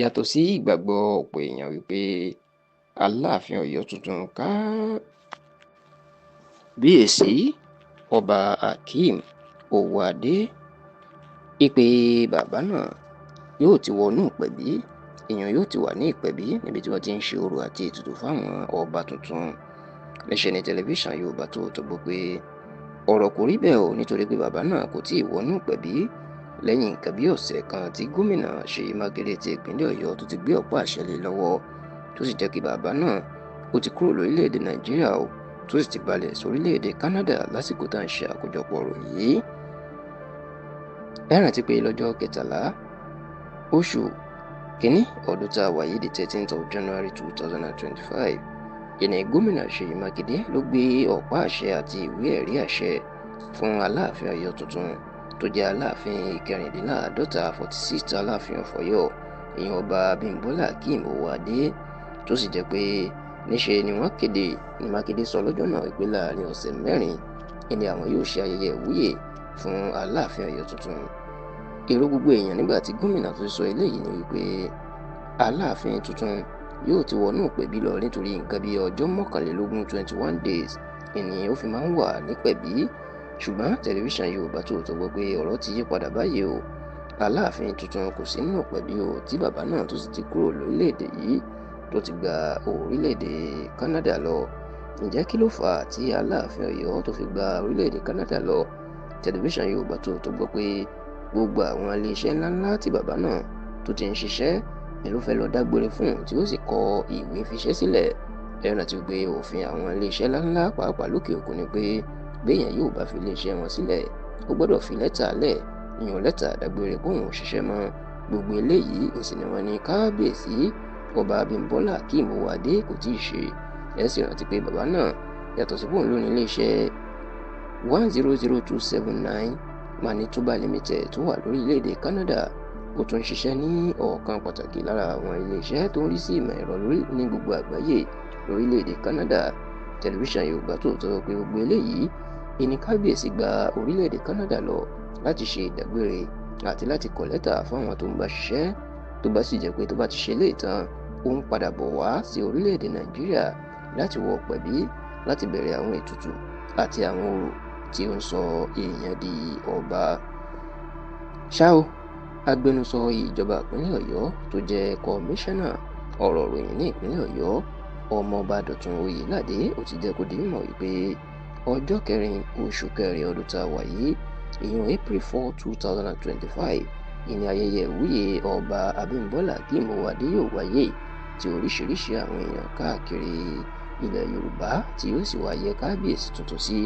Yàtọ̀ sí ìgbàgbọ́ ọ̀pọ̀ èèyàn wípé Aláàfin Ọ̀yọ́ tuntun Kábíyèsí Ọba Akeem Ọwọ́adé ìpè bàbá náà yóò ti wọnú ìpẹ̀bí, èèyàn yóò ti wà ní ìpẹ̀bí níbi tí wọ́n ti ń ṣe orò àti ètùtù fáwọn ọba tuntun. Níṣẹ́ ni tẹlifíṣàn Yorùbá Tòótọ́ gbọ́ pé ọ̀rọ̀ kò rí bẹ́ẹ̀ o, nítorí pé bàbá náà kò tí ì wọnú ìpẹ̀bí lẹ́yìn nǹkan bí ọ̀sẹ̀ kan tí gómìnà Ṣèyí Mákindé ti ìpínlẹ̀ Ọ̀yọ́ tó ti gbé ọ̀pá àṣẹ lé lọ́wọ́, tó sì jẹ́ kí bàbá náà ó ti kúrò lórílẹ̀‐èdè Nàìjíríà o, tó sì ti balẹ̀ sórílẹ̀‐èdè Canada lásìkò tá à ń ṣe àkójọpọ̀ ọ̀rọ̀ yìí. Ẹ rántí pé lọ́jọ́ 13 oṣù kínní ọdún tá a wà yìí, the 13th of January 2025, ìní gómìnà Ṣèyí Mákindé ló gbé ọ̀pá àṣẹ àti ìwé ẹ̀rí àṣẹ fún Aláàfin Ọ̀yọ́ tuntun tó jẹ́ Aláàfin ìkẹrìndínláàádọ́ta, 46th Aláàfin of Ọ̀yọ́, ìyẹn Ọba Abímbọ́lá Akeem Ọwọ́adé, tó sì jẹ́ pé níṣe ni wọ́n kéde ní Mákindé sọ lọ́jọ́ náà pé láàrin ọ̀sẹ̀ 4 ìní àwọn yóò ṣe ayẹyẹ ìwúyè fún Aláàfin Ọ̀yọ́ tuntun. Èrò gbogbo èèyàn nígbà tí gómìnà tó sọ eléyìí ni wípé Aláàfin tuntun yóò ti wọnú ìpẹ̀bí lọ, nítorí nǹkan bíi ọjọ́ 21, 21 days, ìní ó fi máa ń wà nípẹ̀bí. Ṣùgbọ́n tẹlifíṣàn Yorùbá Tòótọ́ gbọ́ pé ọ̀rọ̀ ti yí padà báyìí o, Aláàfin tuntun kò sí nínú ìpẹ̀bí o, tí bàbá náà tó sì ti kúrò lórílẹ̀‐èdè yìí tó ti gba orílẹ̀‐èdè Canada lọ. Ǹjẹ́ kí ló fà á tí Aláàfin Ọ̀yọ́ tó fi gba orílẹ̀‐èdè Canada lọ? Tẹlifíṣàn Yorùbá Tòótọ́ gbọ́ pé gbogbo àwọn iléeṣẹ́ ńláńlá tí bàbá náà tó ti ń ṣiṣẹ́ ni ló fẹ́ lọ dágbére fún, tí ó sì kọ ìwé fiṣẹ́ sílẹ̀. Ẹ rántí pé òfin àwọn iléeṣẹ́ ńláńlá pàápàá lókè òkun ni pé béèyàn yóò bá fi iléeṣẹ́ wọn sílẹ̀, ó gbọ́dọ̀ fi lẹ́tà lẹ̀, ìyẹn lẹ́tà dágbére kóun ò ṣiṣẹ́ mọ́. Gbogbo eléyìí ìsìn ni wọ́n ní Kábíyèsí Ọba Abímbọ́lá Akeem Ọwọ́adé kò tí ì ṣe. Ẹ sì rántí pé bàbá náà yàtọ̀ sí bóun ló ní iléeṣẹ́ 100279 Manitoba Limited tó wà lórílẹ̀‐èdè Canada, ó tún ń ṣiṣẹ́ ní ọ̀kan pàtàkì lára àwọn iléeṣẹ́ tó ń rí sí ìmọ̀ ẹ̀rọ ní gbogbo àgbáyé lórílẹ̀‐èdè Canada. Tẹlifíṣàn Yorùbá Tòótọ́ pé gbogbo eléyìí ìní Kábíyèsí gba orílẹ̀‐èdè Canada lọ láti ṣe ìdágbére àti láti kọ lẹ́tà fáwọn tó ń bá ṣiṣẹ́, tó bá sì jẹ́ pé tó bá ti ṣe léè tán, ó ń padà bọ̀ wá sí orílẹ̀‐èdè Nàìjíríà láti wọ pẹ̀bí láti bẹ̀rẹ̀ àwọn ètùtù àti àwọn orò tí ó ń sọ èèyàn di ọba. Ṣá o, agbẹnusọ ìjọba ìpínlẹ̀ Ọ̀yọ́ tó jẹ́ kọmíṣánná ọ̀rọ̀ ìròyìn ní ìpínlẹ̀ Ọ̀yọ́, Ọmọọba Dọ̀tun Oyèládé, ó ti jẹ́ kó di mímọ̀ wípé ọjọ́ 4 oṣù kẹrin ọdún tá a wà yìí, ìyẹn April 4, 2025, ìní ayẹyẹ ìwúyè Ọba Abímbọ́lá Akeem Ọwọ́adé yóò wáyé, tí oríṣiríṣi àwọn èèyàn káàkiri ilẹ̀ Yorùbá tí yóò sì wáyé kábíyèsí tuntun sí.